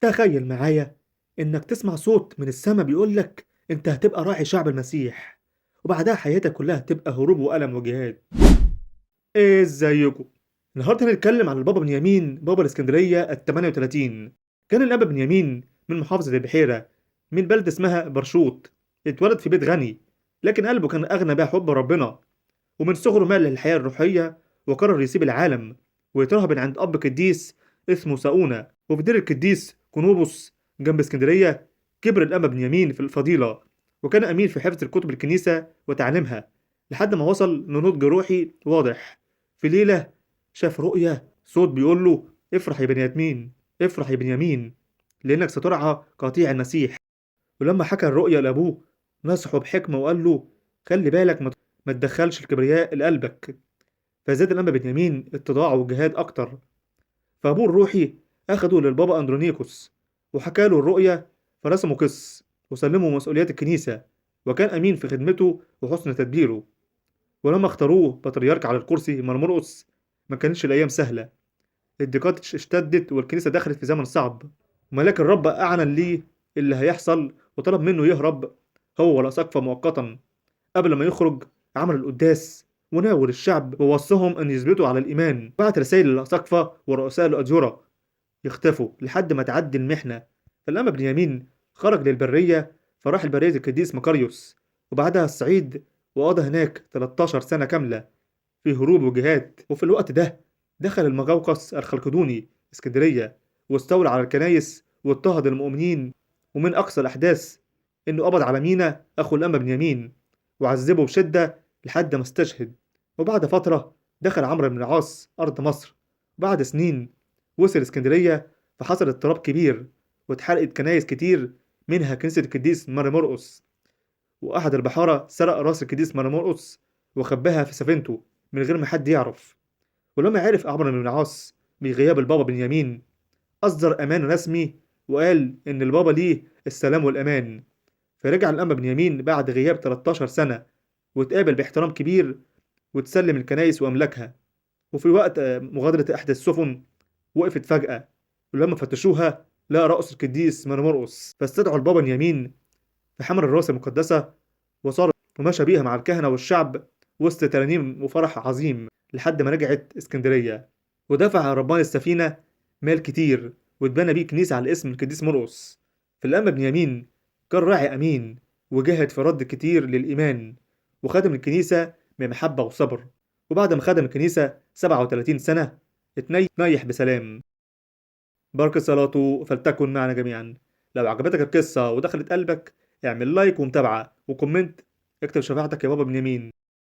تخيل معايا إنك تسمع صوت من السما بيقولك أنت هتبقى راعي شعب المسيح، وبعدها حياتك كلها تبقى هروب وألم وجهاد. ازيكم؟ النهارده هنتكلم عن البابا بنيامين، بابا الاسكندرية ال 38. كان الأب بنيامين من محافظة البحيرة، من بلد اسمها برشوت. اتولد في بيت غني، لكن قلبه كان أغنى بقى حب ربنا، ومن صغره مال للحياة الروحية، وقرر يسيب العالم ويترهبن عند أب قديس اسمه ساونا. وفي دير القديس كونوبوس جنب اسكندرية كبر الأب بنيامين في الفضيلة، وكان أمين في حفظ الكتب الكنيسة وتعليمها، لحد ما وصل لنضج روحي واضح. في ليلة شاف رؤية، صوت بيقول له: افرح يا بنيامين، افرح يا بنيامين، لأنك سترعى قطيع المسيح. ولما حكى الرؤية لأبوه نصحه بحكمة وقال له: خلي بالك ما تدخلش الكبرياء لقلبك. فزاد الأنبا بنيامين اتضاعه وجهاد أكتر. فأبوه الروحي أخده للبابا أندرونيكوس وحكى له الرؤية، فرسمه قس وسلمه مسؤوليات الكنيسة، وكان أمين في خدمته وحسن تدبيره. ولما اختاروه بطريرك على الكرسي مرمرقس، ما كانتش الأيام سهلة، الضيقات اشتدت والكنيسة دخلت في زمن صعب. وملاك الرب أعلن ليه اللي هيحصل وطلب منه يهرب هو والأساقفة مؤقتا. قبل ما يخرج عمل القداس وناول الشعب ووصاهم أن يثبتوا على الإيمان. بعت رسائل للأساقفة ورؤساء الأديرة يختفوا لحد ما تعدي المحنة. فلما بنيامين خرج للبرية، فراح البرية القديس مقاريوس، وبعدها الصعيد، وقضى هناك 13 سنة كاملة في هروب وجهاد. وفي الوقت ده دخل المقوقس الخلقدوني اسكندرية واستولى على الكنايس واضطهد المؤمنين. ومن أقصى الأحداث إنه قبض على مينا أخو الأنبا بنيامين وعذبه بشدة لحد ما استشهد. وبعد فترة دخل عمرو بن العاص أرض مصر. بعد سنين وصل اسكندرية، فحصل اضطراب كبير واتحرقت كنايس كتير، منها كنيسة القديس ماري مرقس. وأحد البحارة سرق راس القديس ماري مرقس وخباها في سفينته من غير ما حد يعرف. ولما عرف عمرو بن العاص بغياب البابا بنيامين، أصدر أمان رسمي وقال إن البابا ليه السلام والأمان. فرجع الأنبا بنيامين بعد غياب 13 سنة، واتقابل باحترام كبير وتسلم الكنايس وأملاكها. وفي وقت مغادرة إحدى السفن وقفت فجأة، ولما فتشوها لقى رأس القديس ماري مرقس. فاستدعوا البابا بنيامين، فحمل الراس المقدسة وصار ومشى بيها مع الكهنة والشعب وسط ترانيم وفرح عظيم لحد ما رجعت اسكندرية. ودفع ربان السفينة مال كتير واتبنى بيه كنيسة على اسم القديس مرقس. فالأنبا بنيامين كان راعي أمين، وجاهد في رد كتير للإيمان، وخدم الكنيسة بمحبة وصبر. وبعد ما خدم الكنيسة 37 سنة اتنيح بسلام. بركة صلاته فلتكن معنا جميعا. لو عجبتك القصة ودخلت قلبك اعمل like ومتابعة و comment، اكتب شفاعتك يا بابا بنيامين.